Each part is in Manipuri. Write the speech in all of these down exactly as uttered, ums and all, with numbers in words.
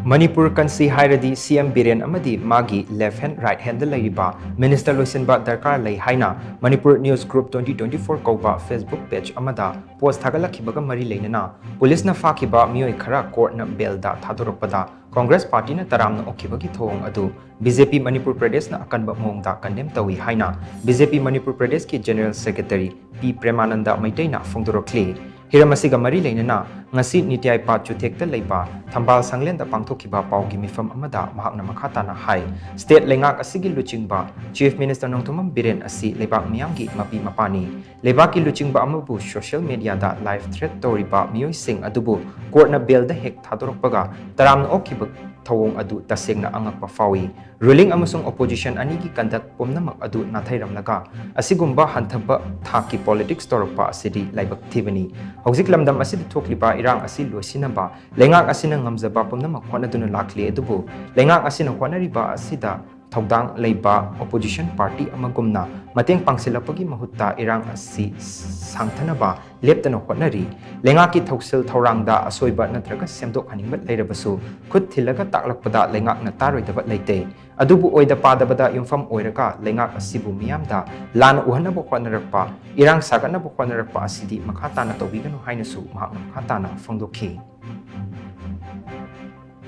ꯃꯅꯤꯄꯨꯔ ꯀꯟꯁꯤ ꯍꯥꯏꯔꯗꯤ ꯁꯤ ꯑꯦꯝ ꯕꯤꯔꯦꯟ ꯑꯃꯗꯤ ꯃꯥꯒꯤ left hand, right handꯗ ꯂꯩꯔꯤꯕ minister ꯂꯣꯏꯁꯤꯟꯕ ꯗꯔꯀꯥꯔ ꯂꯩ ꯍꯥꯏꯅ Manipur News Group twenty twenty-four ꯀꯧꯕ Facebook page ꯑꯃꯗ post ꯊꯥꯒꯠꯂꯛꯈꯤꯕꯒ ꯃꯔꯤ ꯂꯩꯅꯅ ꯄꯨꯂꯤꯁꯅ ꯐꯥꯈꯤꯕ ꯃꯤꯑꯣꯏ ꯈꯔ courtꯅ bailꯗ ꯊꯥꯗꯣꯔꯛꯄꯗ Congress partyꯅ ꯇꯔꯥꯝꯅ ꯑꯣꯛꯈꯤꯕꯒꯤ ꯊꯧꯑꯣꯡ ꯑꯗꯨ B J P ꯃꯅꯤꯄꯨꯔ ꯄ꯭ꯔꯗꯦꯁꯅ ꯑꯀꯟꯕ ꯃꯑꯣꯡꯗ condemn ꯇꯧꯏ ꯍꯥꯏꯅ B J P ꯃꯅꯤꯄꯨꯔ ꯄ꯭ꯔꯗꯦꯁꯀꯤ General Secretary ꯄꯤ ꯄ꯭ꯔꯦꯃꯥꯅꯟꯗ ꯃꯩꯇꯩꯅ ꯐꯣꯡꯗꯣꯔꯛꯂꯤ꯫ ꯍꯤꯔꯝ ꯑꯁꯤꯒ ꯃꯔꯤ ꯂꯩꯅꯅ ꯉꯁꯤ ꯅꯤꯇ꯭ꯌꯥꯏ ꯄꯥꯠ ꯆꯨꯊꯦꯛꯇ ꯂꯩꯕ ꯊꯝꯕꯥꯜ ꯁꯪꯂꯦꯟꯗ ꯄꯥꯡꯊꯣꯛꯈꯤꯕ ꯄꯥꯎꯒꯤ ꯃꯤꯐꯝ ꯑꯃꯗ ꯃꯍꯥꯛꯅ ꯃꯈꯥ ꯇꯥꯅ ꯍꯥꯏ, state ꯂꯩꯉꯥꯛ ꯑꯁꯤꯒꯤ ꯂꯨꯆꯤꯡꯕ Chief Minister ꯅꯣꯡꯊꯣꯝꯕꯝ ꯕꯤꯔꯦꯟ ꯑꯁꯤ ꯂꯩꯕꯥꯛ ꯃꯤꯌꯥꯝꯒꯤ ꯃꯄꯤ ꯃꯄꯥꯅꯤ꯫ ꯂꯩꯕꯥꯛꯀꯤ ꯂꯨꯆꯤꯡꯕ ꯑꯃꯕꯨ social mediaꯗ live threat ꯇꯧꯔꯤꯕ ꯃꯤꯑꯣꯏꯁꯤꯡ ꯑꯗꯨꯕꯨ courtꯅ bailꯗ ꯍꯦꯛ ꯊꯥꯗꯣꯔꯛꯄꯒ ꯇꯔꯥꯝꯅ ꯑꯣꯛꯈꯤꯕ ꯊꯧꯑꯣꯡ ꯑꯗꯨ ꯇꯁꯦꯡꯅ ꯑꯉꯛꯄ ꯐꯥꯎꯏ꯫ Ruling ꯑꯃꯁꯨꯡ opposition ꯑꯅꯤꯒꯤ conduct ꯄꯨꯝꯅꯃꯛ ꯑꯗꯨ ꯅꯥꯊꯩꯔꯝꯂꯒ ꯑꯁꯤꯒꯨꯝꯕ ꯍꯟꯊꯕ ꯊꯥꯛꯀꯤ politics ꯇꯧꯔꯛꯄ ꯑꯁꯤꯗꯤ ꯂꯥꯏꯕꯛ ꯊꯤꯕꯅꯤ꯫ ꯍꯧꯖꯤꯛ ꯂꯝꯗꯝ ꯑꯁꯤꯗ ꯊꯣꯛꯂꯤꯕ ꯏꯔꯥꯡ ꯑꯁꯤ ꯂꯣꯏꯁꯤꯟꯅꯕ ꯂꯩꯉꯥꯛ ꯑꯁꯤꯅ ꯉꯝꯖꯕ ꯄꯨꯝꯅꯃꯛ ꯍꯣꯠꯅꯗꯨꯅ ꯂꯥꯛꯂꯤ, ꯑꯗꯨꯕꯨ ꯂꯩꯉꯥꯛ ꯑꯁꯤꯅ ꯍꯣꯠꯅꯔꯤꯕ ꯑꯁꯤꯗ ꯊꯧꯗꯥꯡ ꯂꯩꯕ opposition party ꯑꯃꯒꯨꯝꯅ ꯃꯇꯦꯡ ꯄꯥꯡꯁꯤꯜꯂꯛꯄꯒꯤ ꯃꯍꯨꯠꯇ ꯏꯔꯥꯡ ꯑꯁꯤ ꯁꯥꯡꯊꯅꯕ ꯂꯦꯞꯇꯅ ꯍꯣꯠꯅꯔꯤ꯫ ꯂꯩꯉꯥꯛꯀꯤ ꯊꯧꯁꯤꯜ ꯊꯧꯔꯥꯡꯗ ꯑꯁꯣꯏꯕ ꯅꯠꯇ꯭ꯔꯒ ꯁꯦꯝꯗꯣꯛꯍꯟꯅꯤꯡꯕ ꯂꯩꯔꯕꯁꯨ ꯈꯨꯠ ꯊꯤꯜꯂꯒ ꯇꯥꯛꯂꯛꯄꯗ ꯂꯩꯉꯥꯛꯅ ꯇꯥꯔꯣꯏꯗꯕ ꯂꯩꯇꯦ꯫ ꯑꯗꯨꯕꯨ ꯑꯣꯏꯗ ꯄꯥꯗꯕꯗ ꯌꯨꯝꯐꯝ ꯑꯣꯏꯔꯒ ꯂꯩꯉꯥꯛ ꯑꯁꯤꯕꯨ ꯃꯤꯌꯥꯝꯗ ꯂꯥꯟꯅ ꯎꯍꯟꯅꯕ ꯍꯣꯠꯅꯔꯛꯄ, ꯏꯔꯥꯡ ꯁꯥꯒꯠꯅꯕ ꯍꯣꯠꯅꯔꯛꯄ ꯑꯁꯤꯗꯤ ꯃꯈꯥ ꯇꯥꯅ ꯇꯧꯕꯤꯒꯅꯨ ꯍꯥꯏꯅꯁꯨ ꯃꯍꯥꯛꯅ ꯃꯈꯥ ꯇꯥꯅ ꯐꯣꯡꯗꯣꯛꯈꯤ꯫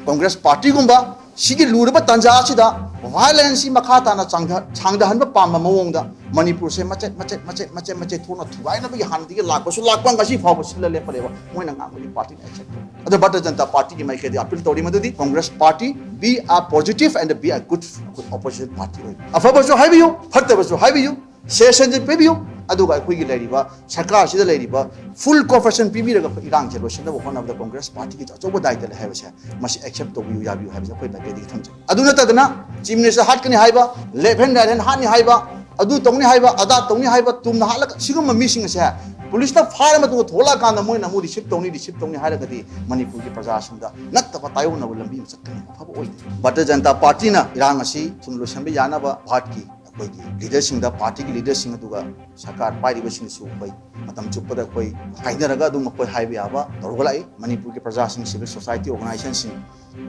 Congress partyꯒꯨꯝꯕ ꯁꯤꯒꯤ ꯂꯨꯔꯕ ꯇꯥꯟꯖꯥ ꯑꯁꯤꯗ violenceꯁꯤ ꯃꯈꯥ ꯇꯥꯅ ꯆꯥꯡꯗ-, ꯁꯥꯡꯗꯍꯟꯕ ꯄꯥꯝꯕ ꯃꯑꯣꯡꯗ ꯃꯅꯤꯄꯨꯔꯁꯦ ꯃꯆꯦꯠ ꯃꯆꯦꯠ ꯃꯆꯦꯠ ꯃꯆꯦꯠ ꯃꯆꯦꯠ ꯊꯣꯛꯅ ꯊꯨꯒꯥꯏꯅꯕꯒꯤ ꯍꯥꯟꯅꯗꯒꯤ ꯂꯥꯛꯄꯁꯨ ꯂꯥꯛꯄ, ꯉꯁꯤ ꯐꯥꯎꯕ ꯁꯤꯜꯂ ꯂꯦꯞꯄ ꯂꯩꯕ ꯃꯣꯏꯅ ꯉꯥꯡꯕꯒꯤ partyꯅ accept ꯇꯧ꯫ ꯑꯗꯣ ꯚꯥꯔꯇꯤꯌ ꯖꯅꯇꯥ partyꯒꯤ ꯃꯥꯏꯀꯩꯗꯒꯤ appeal ꯇꯧꯔꯤ ꯃꯗꯨꯗꯤ Congress party be a positive and be a good opposition party ꯑꯣꯏ꯫ ꯑꯐꯕꯁꯨ ꯍꯥꯏꯕꯤꯌꯨ, ꯐꯠꯇꯕꯁꯨ ꯍꯥꯏꯕꯤꯌꯨ, suggestionꯁꯨ ꯄꯤꯕꯤꯌꯨ, ꯑꯗꯨꯒ ꯑꯩꯈꯣꯏꯒꯤ ꯂꯩꯔꯤꯕ ꯁꯔꯀꯥꯔꯁꯤꯗ ꯂꯩꯔꯤꯕ full cooperation ꯄꯤꯕꯤꯔꯒ ꯑꯩꯈꯣꯏ ꯏꯔꯥꯡꯁꯦ ꯂꯣꯏꯁꯤꯟꯅꯕ ꯍꯣꯠꯅꯕꯗ Congress partyꯒꯤꯁꯨ ꯑꯆꯧꯕ ꯗꯥꯏꯇ ꯂꯩ ꯍꯥꯏꯕꯁꯦ ꯃꯁꯤ accept ꯇꯧꯕꯤꯌꯨ, ꯌꯥꯕꯤꯌꯨ ꯍꯥꯏꯕꯁꯦ ꯑꯩꯈꯣꯏ ꯃꯥꯏꯀꯩꯗꯒꯤ ꯊꯝꯖꯒꯦ꯫ ꯑꯗꯨ ꯅꯠꯇꯗꯅ Chief Minister ꯍꯥꯠꯀꯅꯤ ꯍꯥꯏꯕ, left hand, right hand ꯍꯥꯠꯅꯤ ꯍꯥꯏꯕ, ꯑꯗꯨ ꯇꯧꯅꯤ ꯍꯥꯏꯕ, ꯑꯗꯥ ꯇꯧꯅꯤ ꯍꯥꯏꯕ, ꯇꯨꯝꯅ ꯍꯥꯠꯂꯒ ꯁꯤꯒꯨꯝꯕ ꯃꯤꯁꯤꯡ ꯑꯁꯦ ꯄꯨꯂꯤꯁꯅ ꯐꯥꯔ ꯃꯇꯨꯡꯗ ꯊꯣꯛꯂꯛꯑꯀꯥꯟꯗ ꯃꯣꯏꯅ ꯑꯃꯨꯛ receive ꯇꯧꯅꯤ, receive ꯇꯧꯅꯤ ꯍꯥꯏꯔꯒꯗꯤ ꯃꯅꯤꯄꯨꯔꯒꯤ ꯄ꯭ꯔꯖꯥꯁꯤꯡꯗ ꯅꯠꯇꯕ ꯇꯥꯏꯌꯣꯟꯅꯕ ꯂꯝꯕꯤ ꯑꯃ ꯆꯠꯀꯅꯤ, ꯑꯐꯕ ꯑꯣꯏꯗꯦ꯫ ꯚꯥꯔꯇꯤꯌ ꯖꯅꯇꯥ partyꯅ ꯏꯔꯥꯡ ꯑꯁꯤ ꯊꯨꯅ ꯂꯣꯏꯁꯤꯟꯕ ꯌꯥꯅꯕ ꯚꯥꯔꯠꯀꯤ ꯑꯩꯈꯣꯏꯒꯤ ꯂꯤꯗꯔꯁꯤꯡꯗ, ꯄꯥꯔꯇꯤꯒꯤ ꯂꯤꯗꯔꯁꯤꯡ, ꯑꯗꯨꯒ ꯁꯔꯀꯥꯔ ꯄꯥꯏꯔꯤꯕꯁꯤꯡꯁꯨ ꯑꯩꯈꯣꯏ ꯃꯇꯝ ꯆꯨꯞꯄꯗ ꯑꯩꯈꯣꯏ ꯍꯥꯏꯅꯔꯒ ꯑꯗꯨꯝ ꯑꯩꯈꯣꯏ ꯍꯥꯏꯕ ꯌꯥꯕ ꯇꯧꯔꯒ ꯂꯥꯛꯏ꯫ ꯃꯅꯤꯄꯨꯔꯒꯤ ꯄ꯭ꯔꯖꯥꯁꯤꯡ, ꯁꯤꯚꯤꯜ ꯁꯣꯁꯥꯏꯇꯤ ꯑꯣꯔꯒꯅꯥꯏꯖꯦꯁꯟꯁꯤꯡ,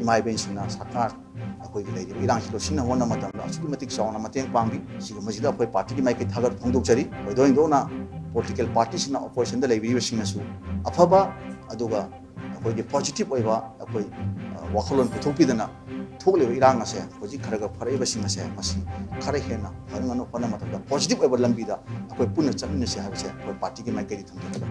ꯏꯃꯥ ꯏꯕꯦꯟꯁꯤꯡꯅ ꯁꯔꯀꯥꯔ ꯑꯩꯈꯣꯏꯒꯤ ꯂꯩꯔꯤꯕ ꯏꯔꯥꯡꯁꯤ ꯂꯣꯏꯁꯤꯟꯅ ꯍꯣꯠꯅꯕ ꯃꯇꯝꯗ ꯑꯁꯨꯛꯀꯤ ꯃꯇꯤꯛ ꯆꯥꯎꯅ ꯃꯇꯦꯡ ꯄꯥꯡꯕꯤ꯫ ꯁꯤꯒꯨꯝꯕꯁꯤꯗ ꯑꯩꯈꯣꯏ ꯄꯥꯔꯇꯤꯒꯤ ꯃꯥꯏꯀꯩ ꯊꯥꯒꯠ ꯐꯣꯡꯗꯣꯛꯆꯔꯤ꯫ ꯊꯣꯏꯗꯣꯛ ꯍꯦꯟꯗꯣꯛꯅ ꯄꯣꯂꯤꯇꯤꯀꯦꯜ ꯄꯥꯔꯇꯤꯁꯤꯡꯅ ꯑꯣꯄꯣꯖꯤꯁꯟꯗ ꯂꯩꯕꯤꯔꯤꯕꯁꯤꯡꯅꯁꯨ ꯑꯐꯕ, ꯑꯗꯨꯒ ꯑꯩꯈꯣꯏꯒꯤ ꯄꯣꯖꯤꯇꯤꯚ ꯑꯣꯏꯕ ꯑꯩꯈꯣꯏ, ꯑ, ꯋꯥꯈꯜꯂꯣꯟ ꯄꯨꯊꯣꯛꯄꯤꯗꯅ ꯊꯣꯛꯂꯤꯕ ꯏꯔꯥꯡ ꯑꯁꯦ, ꯍꯧꯖꯤꯛ ꯈꯔ ꯈꯔ ꯐꯔꯛꯏꯕꯁꯤꯡ ꯑꯁꯦ, ꯃꯁꯤ ꯈꯔ ꯍꯦꯟꯅ ꯐꯅꯉꯥꯏ ꯍꯣꯠꯅꯕ ꯃꯇꯝꯗ ꯄꯣꯖꯤꯇꯤꯚ ꯑꯣꯏꯕ ꯂꯝꯕꯤꯗ ꯑꯩꯈꯣꯏ ꯄꯨꯟꯅ ꯆꯠꯃꯤꯟꯅꯁꯤ ꯍꯥꯏꯕꯁꯦ ꯑꯩꯈꯣꯏ ꯄꯥꯔꯇꯤꯒꯤ ꯃꯥꯏꯀꯩꯗꯒꯤ ꯊꯝꯖꯒꯦ꯫